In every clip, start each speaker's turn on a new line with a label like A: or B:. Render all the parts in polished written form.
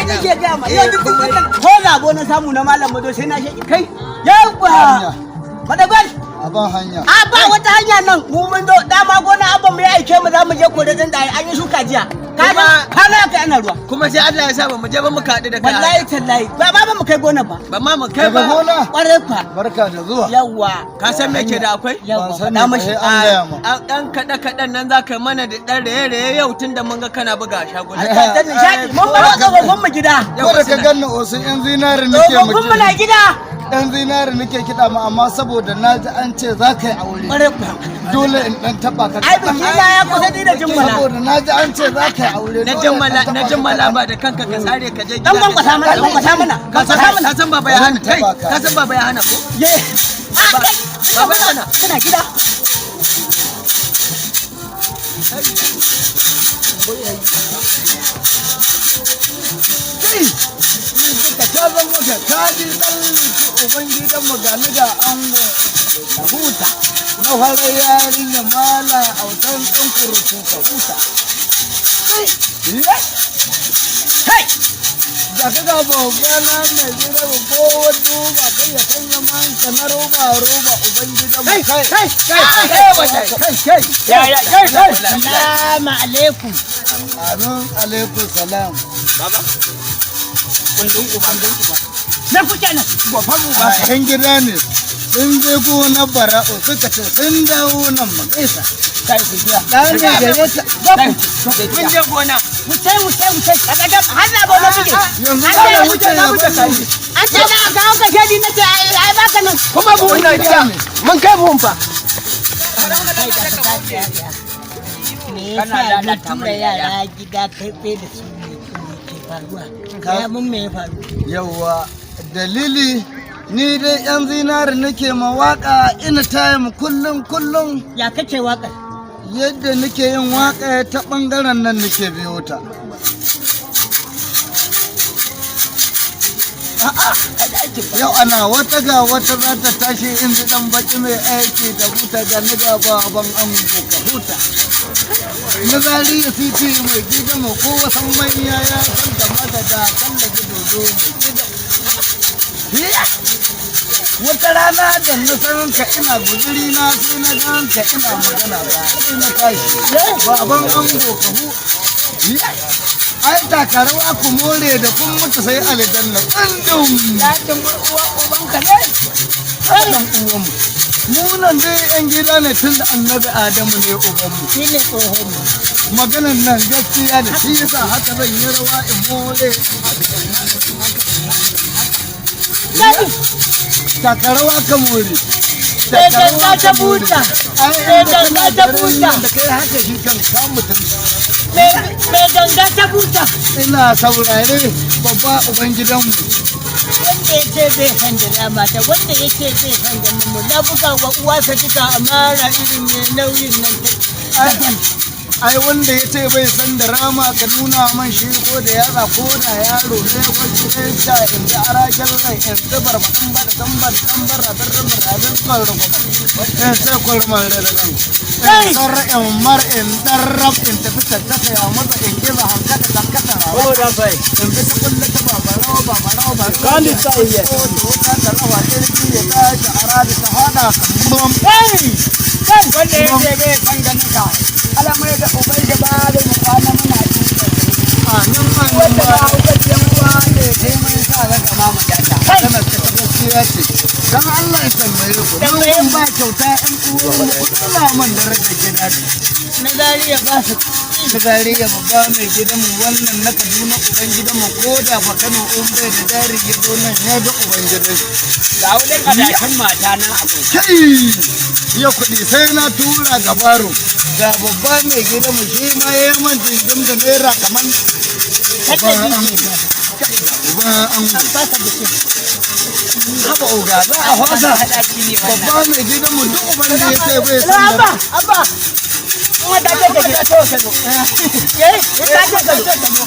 A: Nake ga ma yau duk wannan ko zabo na samu na malam Mado sai na sheki kai. Yawwa. Madagwal.
B: A ban hanya.
A: A ba wata hanya nan, mu mun zo dama gona, abban mu ya aike mu, za mu je kore tsuntsaye, an yi shuka jiya. Kaga kana kai ana ruwa.
C: Kuma sai Allah ya sa ba mu je ba, muka haɗu da kai.
A: Wallahi tallahi ba ba mu kai gona ba.
C: Ba ma mu kai
B: Daga
C: ba.
B: gona.
A: Kwarai kwa.
B: Barka da zuwa.
A: Yawwa.
C: Ka san me ke da akwai?
A: Yawwa.
B: Ban sani
A: Faɗa
B: ba,
A: mashi.
B: sai an gaya ma.
C: A ɗan kaɗe kaɗen nan za ka yi mana da ɗan raye-raye yau, tun da mun ga kana buga a shaguna.
A: Ta nishaɗi mun bar tsofaffin mu gida.
B: Ko da ka ganni osun yan zinari nake
A: Tsofaffin mu na
B: muke.
A: gida.
B: Yan zinari nake kiɗa ma, amma saboda na ji an ce za ka yi aure.
A: Kwarai kwa.
B: Dole in ɗan taɓa ka.
A: Ai biki na ya kusa ni da jimmala.
B: Saboda na ji an ce za ka yi aure.
C: Na
B: dole in
C: jimmala
B: ɗan
C: na
B: taɓa ka
C: jimmala
B: kaɗan.
C: ba da kanka ka sare ka je gida.
A: Dan kwankwasa mana, kwankwasa mana,
C: Ka san
A: kwankwasa mana.
C: ka san baba ya hana. Kai, ka san baba ya hana ko?
A: Ye. A kai.
C: Baba ya hana.
A: Kana gida.
B: Kai! Ni duka ta zama ka kaji ɗan liti uban gidan mu ga ni ga ango ka huta. Na farar yarinya mala autan ɗan kurutu ka huta. Kai! Ye!
A: Kai.
B: Da ka ga babba na mai gida ba kowa duba kai ya sanya man ka na roba roba uban gidan mu kai.
A: Kai.
B: Kai! Kai! Kai! Kai!
A: Ya ya kai kai. Salamu alaikum.
B: Amin alaikum salam.
C: Baba. Kundin uba. Kundin uba.
A: Na kuke nan.
B: A yan gida ne sun je gonar bara'u suka ce sun dawo nan mu gaisa.
A: Kai ku biya.
B: Ɗa ne gare ta.
C: Mun je gona.
A: Wuce wuce wuce. Kaga ga har na ba buge.
B: Yanzu
A: An
B: za
A: ce
B: mu wuce ya bani.
A: An ce na kawo ka shedi, na ce ai ai baka nan.
C: Kuma buhun na gida. Mun kai buhun fa.
A: Kai da ka tafi ya. Me yasa na tura yara gida kai tsaye da su, me ke faruwa? Gaya mun me ya faru.
B: Yawwa, dalili ni dai yan zinari nake ma waka ina time kullum kullum.
A: Ya kace waƙar?
B: Yadda nake yin waka ta bangaren nan nake biyo ta. A'a, yau ana wata ga wata za ta tashi in ji dan baki mai aiki da buta ga ni ga baban an ka huta. Na zariya titi mai gida mu ko wasan manya ya san da mata da kallabi dodo mai gida. Wata rana da na san ka ina guzuri na sai na gan ka ina magana ba sai na tashi. Baban ango ka hu. Ai taka rawa ku more da kun mutu sai aljanna tsundum.
A: Ɗakin uwa ubanka ne?
B: Ɗan uwanmu. Mu nan dai yan gida ne tun da annabi Adamu ne ubanmu.
A: Shi ne tsohon mu.
B: Maganan nan gaskiya ne, shi yasa haka zan yi rawa in more.
A: Kai!
B: Taka rawa ka more.
A: Sai ganga ta buta.
B: Ai
A: Sai ganga ta buta.
B: Da kai haka shi kan ka mutum.
A: Mai ganga ta buta.
B: Ina saurare babba uban gidanmu.
A: Wanda ya ce bai san da rama ta, wanda ya ce bai san ganin mu, na buga wa uwa sa duka amara irin mai nauyin nan ta.
B: Ai wanda ya ce bai san da rama ka nuna man shi ko da yatsa ko da yaro ne kwanci ne ta in ji arakin rai in ji barbaɗin ba da tambar tambar rabin rabin rabin kwallo in sai kwalmar da zan in sarra in mar in ɗarrab in tafi tattaka ya maza in giza hankata tankata rawa in bi ta kulle ta babarawa babarawa ba
A: Kandi ta iya.
B: ko da wuta ta rawa jirgi ya tashi a radi ta hada kamar
A: Kai! Kai! Wanda ya ce bai san ganin ka. Alamai da uban shi ba da mu kwana muna tuka.
B: amin amin.
A: Wanda ba uban uwa ne sai mun sa ga kama mu data.
B: Maganar ta gaskiya ce. Dan Allah ya tambaye ku. Don ba kyauta ƴan uwan mu ku nuna man darajar gida ce.
A: Na zariya ba su.
B: Ta zariya babba mai gidanmu wannan na Kaduna uban gidanmu ko da ba Kano in bai da jari ya zo nan ya ga uban gidan.
A: Ga wurin adashin mata na abu.
B: Kai! Ya kuɗi sai na tura gabaro. Ga babba mai gidanmu shi ma ya yi man jingim da naira kaman.
A: Kada bi ke.
B: Uban ango.
A: An fasa bikin.
B: Haba oga za a fasa. Babba mai gidanmu duk uban da ya ce bai san da
A: Abba, abba. Kuma ta ce ka zo. Eh, ta ce ka zo.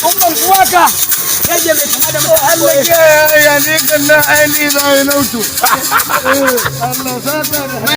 A: Umman uwaka. Yadda bai kama da mutum.
B: Allah ya ya ni kan na aini za yi nautu. Allah sata da